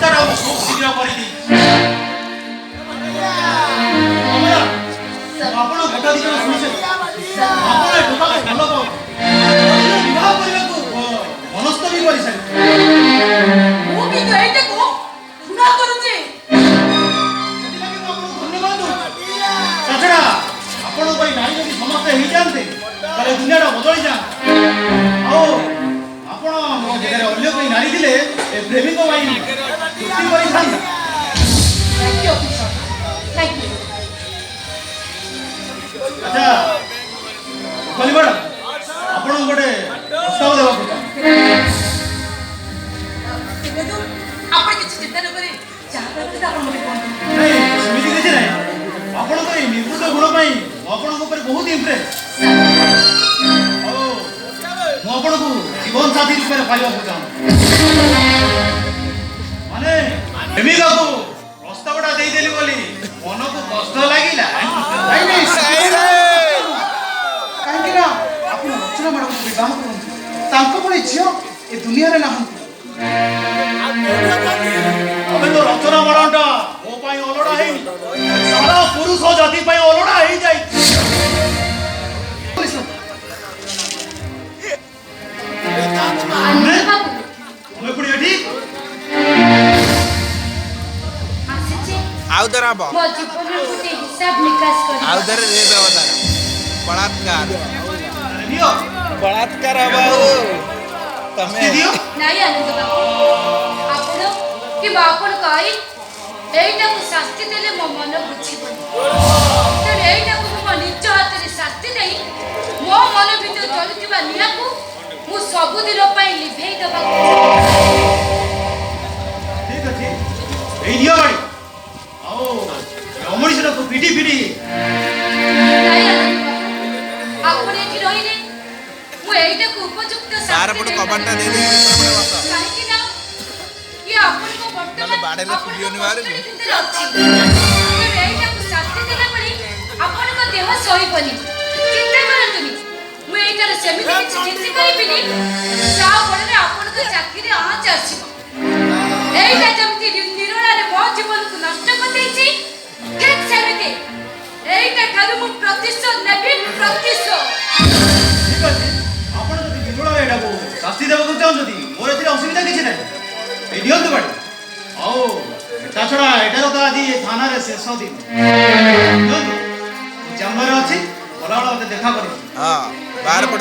ବ୍ୟବସ୍ଥାଟା ମୁଁ ଖୁବ୍ ଶୀଘ୍ର କରିଦେଇଛି। କମଳା, ଆପଣ କଥା 2 ଜଣ ଶୁଣିଛନ୍ତି। ଆପଣ ଏ ଟୋକାକୁ ଭଲ ପାଉଛନ୍ତି, ବିବାହ କରିବାକୁ ମନସ୍ଥ ବି କରିସାରିଛନ୍ତି। ମୁଁ କିନ୍ତୁ ଏଇଟାକୁ ଘୃଣା କରୁଛି। ସେଥିଲାଗି ମୁଁ ଆପଣଙ୍କୁ ଧନ୍ୟବାଦ ଦଉଛି। ତା ଛଡ଼ା ଆପଣଙ୍କ ପରି ନାରୀ ଯଦି ସମସ୍ତେ ହେଇଯାଆନ୍ତେ, ତାହେଲେ ଦୁନିଆଟା ବଦଳି ଯାଆନ୍ତା। ଆଉ ଆପଣ ମୋ ଜାଗାରେ ଅନ୍ୟ କେହି ନାରୀ ଥିଲେ, ଏ ପ୍ରେମିକ ପାଇଁ ଚୁକ୍ତି କରିଥାନ୍ତା। Thank you, officer, thank you. ଆଚ୍ଛା ରୂପାଲି ମ୍ୟାଡ଼ାମ, ଆପଣଙ୍କୁ ଗୋଟେ ପ୍ରସ୍ତାବ ଦେବାକୁ ଚାହୁଁଛି। ଦେଖନ୍ତୁ, ଆପଣ କିଛି ଚିନ୍ତା ନ କରି ଯାହା କହିବେ ଆପଣ ମୋତେ କୁହନ୍ତୁ। ନାଇଁ, ସେମିତି କିଛି ନାହିଁ। ଆପଣଙ୍କର ଏଇ ନିବୃତ୍ତ ଗୁଣ ପାଇଁ ମୁଁ ଆପଣଙ୍କ ଉପରେ ବହୁତ ଇମ୍ପ୍ରେସ୍। ଆଉ ମୁଁ ଆପଣଙ୍କୁ ଜୀବନ ସାଥୀ ରୂପରେ ପାଇବାକୁ ଚାହୁଁଛି। ମାନେ ପ୍ରେମିକାକୁ ପ୍ରସ୍ତାବଟା ଦେଇଦେଲି ବୋଲି ମନକୁ କଷ୍ଟ ଲାଗିଲା? ନାଇଁ ନାଇଁ, କାହିଁକି ନା ଆପଣ ରଚନା ମ୍ୟାଡ଼ାମକୁ ବିବାହ କରନ୍ତୁ। ତାଙ୍କ ଭଳି ଝିଅ ଏ ଦୁନିଆରେ ନାହାନ୍ତି। ଆମେ ତ ରଚନା ମ୍ୟାଡ଼ାମଟା ମୋ ପାଇଁ ଅଲୋଡ଼ା ହେଇନି, ସାରା ପୁରୁଷ ଜାତି ପାଇଁ ଅଲୋଡ଼ା ହେଇଯାଇଛି। ସାର୍। ଆନନ୍ଦ ବାବୁ। ତମେ ପୁଣି ଏଠି? ଆସିଛି ଆଉ ଥରେ ହବ। ମୋ ଜୀବନର ଗୋଟେ ହିସାବ ନିକାଶ ଆଉ କରିବା। ଥରେ ରେପ୍ ହବ ତାର, ବଳାତ୍କାର। ଆରେ ନିଅ। ବଳାତ୍କାର ହବ। ଆଉ ତମେ ଶାସ୍ତି ଦିଅ। ନାଇଁ ଆନନ୍ଦ ବାବୁ, ଆପଣ କିମ୍ବା ଆପଣଙ୍କ ଆଇନ ଏଇଟାକୁ ଶାସ୍ତି ଦେଲେ ମୋ ମନ ବୁଝିବନି। ତେଣୁ ଏଇଟାକୁ ମୁଁ ମୋ ନିଜ ହାତରେ ଶାସ୍ତି ଦେଇ ମୋ ମନ ଭିତରେ ଜଳୁଥିବା ନିଆଁକୁ ମୁଁ ସବୁଦିନ ପାଇଁ ଲିଭେଇ ଦେବାକୁ ଚାହେଁ। ଠିକ ଅଛି, ଏଇ ନିଅ ବାଡ଼ି। ଆଉ ଅମଣିଷଟାକୁ ପିଟି ପିଟି ନାଇଁ ଆନନ୍ଦ ବାବୁ, ଆପଣ ଏଠି ରହିଲେ ମୁଁ ଏଇଟାକୁ ଉପଯୁକ୍ତ ବାହାର ଶାସ୍ତି ପଟୁ କବାଟଟା ଦେଇପାରିବି। ଦେଇଦେଇକି ଭିତର ପଟେ ବସ। କାହିଁକି ନା ଇଏ ଆପଣଙ୍କ ବର୍ତ୍ତମାନ ନହେଲେ ବାଡ଼େଇଲେ ଆପଣଙ୍କ ଶୁଭିବନି ବାହାରକୁ। କଷ୍ଟଡି ଭିତରେ ଅଛି। ତେଣୁ ଏଇଟାକୁ ଶାସ୍ତି ଦେଲା ବେଳେ ଆପଣଙ୍କ ଦେହ ସହିବନି। ଚିନ୍ତା କରନ୍ତୁନି, ମୁଁ ଏଇଟାର ସେମିତି କିଛି କ୍ଷତି କରିବିନି ଯାହା ଫଳରେ ଆପଣଙ୍କ ଚାକିରି ଆଞ୍ଚ ଆସିବ। ଏଇଟା ଯେମିତି ନିରୋଳାରେ ମୋ ଜୀବନକୁ ନଷ୍ଟ କରିଦେଇଛି, ଠିକ ସେମିତି ଏଇଟା ଠାରୁ ମୁଁ ପ୍ରତିଶୋଧ ନେବି, ପ୍ରତିଶୋଧ। ଠିକ ଅଛି, ଆପଣ ଯଦି ନିରୋଳାରେ ଏଟାକୁ ଶାସ୍ତି ଦେବାକୁ ଚାହୁଁଛନ୍ତି, ମୋର ଏଥିରେ ଅସୁବିଧା କିଛି ନାହିଁ। ଏଇ ନିଅନ୍ତୁ ବାଡ଼ି। ଆଉ ତା ଛଡ଼ା ଏଟାର ତ ଆଜି ଥାନାରେ ଶେଷ ଦିନ। ନିଅନ୍ତୁ, ମୁଁ ଚାମ୍ବରରେ ଅଛି, ଗଲାବେଳେ ମୋତେ ଦେଖା କରିବେ। ହଁ, ବାହାର ପଟୁ।